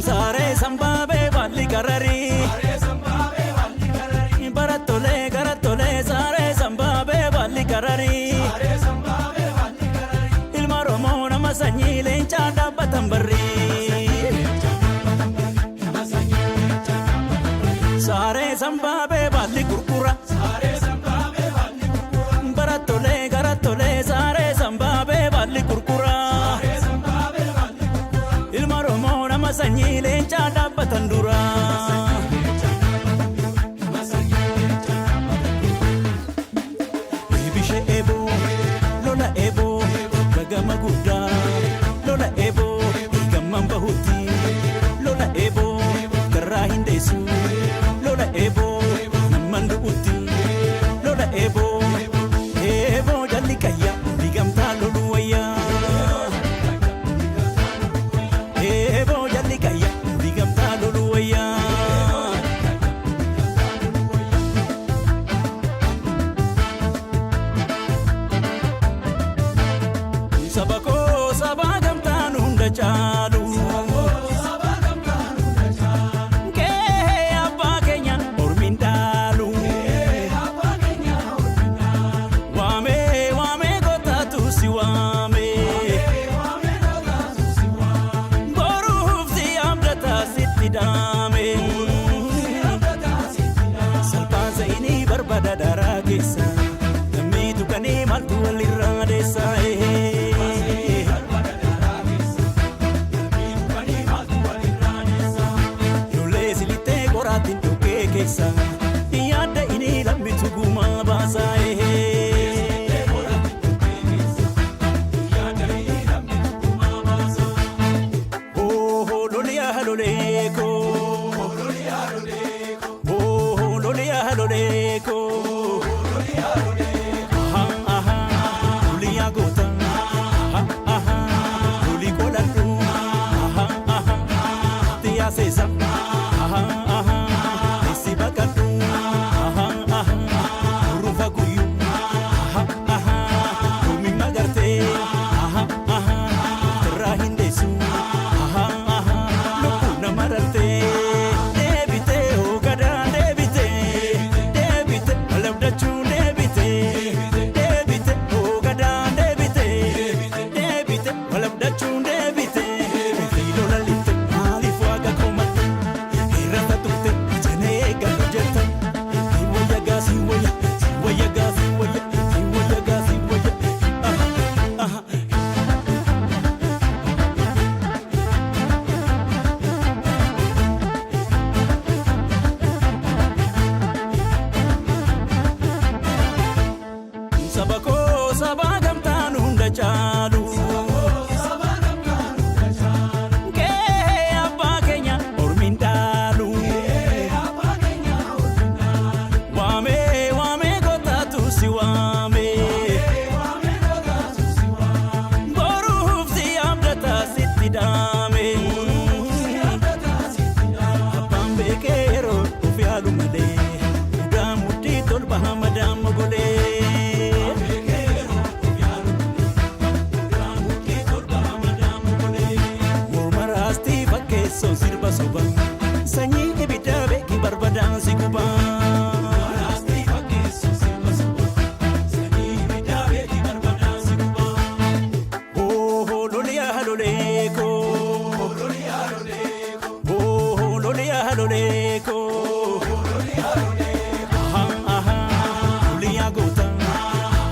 Saaree sambaabee baalli qararii. Barattolee garattolee saaree sambaabee baalli qararii. Ilma Oromoo nama sanyii leencaa dhaabbatan barrii. Saaree sambaabee baalli gurgura. Barattolee garattolee saaree sambaabee baalli gurgura. Ilma Oromoo nama sanyii leencaa dhaabbatan dura. Bishee eeboo, lola eeboo, gagama guddaa, lola eeboo, gamman bahutti, lola eeboo, garraa hin deessu, lola eeboo, namman du'utti, lola eeboo, eeboo jalli qayya, digamtaa loluu wayyaa. Eeboo jalli qayya, digamtaa loluu wayyaa. Saba koo saba gamtaan hunda caalu. Qe'ee abbaa keenya ormiin dhaalu. Waamee waamee kootaatu si waamee. Boruuf si abdataa sitti daame. Salphaan sa'inii barbaada daaraa keessa. Lammii tuqanii maaltu walirraa deessa? Lolee silittee qoraattiin dhokkee keessa. Yaadda inni lammitu gumaa baasa. Oh, loliyaa lolee koo. Oh, loliyaa lolee koo. Aha, aha, loliyaa goota. Aha, aha, lolii qoladhu. Aha, aha, tiyaa seesa. Aha, aha, esi baqadhu. Aha, aha, urufa guyyu. Aha, aha, loomi magartee. Aha, aha, irraa hin deessu. Aha, aha, lubbuu nama rartee. Deebitee hoogadaa deebitee. Deebitee walabdachuu deebitee. Deebitee hoogadaa deebitee. Deebitee walabdachuu deebitee. Fiilola litte maaliif waaqa komatte? Hir'ata turte janee eeggadhu jetta. Si wayya gaa si wayya si wayya gaa si wayya si wayya gaa si wayya. Aha aha. Saba koo saba gamtaan hunda caalu. Qe'ee abbaa keenya ormiin dhaalu. Waamee waamee kootaatu si waamee. Boruuf si abdataa sitti daame. Abbaan beekee yeroo of yaalu malee. Mudaa mudhii tolba hamadaa mogolee. Morma raastii fakkeessoo sirba soba. Sanyii ibiddaa beeki barbadaan si guba. Oh, loliyaa lolee koo. Oh, loliyaa lolee koo. Aha, aha, loliyaa goota.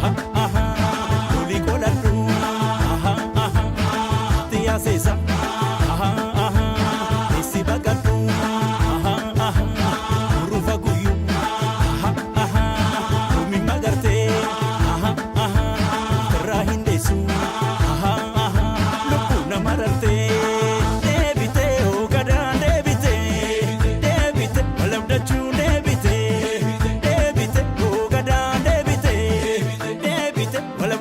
Aha, aha, lolii qoladhu. Aha, aha, tiyaa seesa. Aha, aha, esi baqadhu. Aha, aha, urufa guyyu. Aha, aha, loomi magartee. Aha, aha, irraa hin deessu. Aha, aha, lubbuu nama rartee. Deebitee hoogadaa deebitee. Deebitee walabdachuu deebitee. Deebitee hoogadaa deebitee. Deebitee walabdachuu.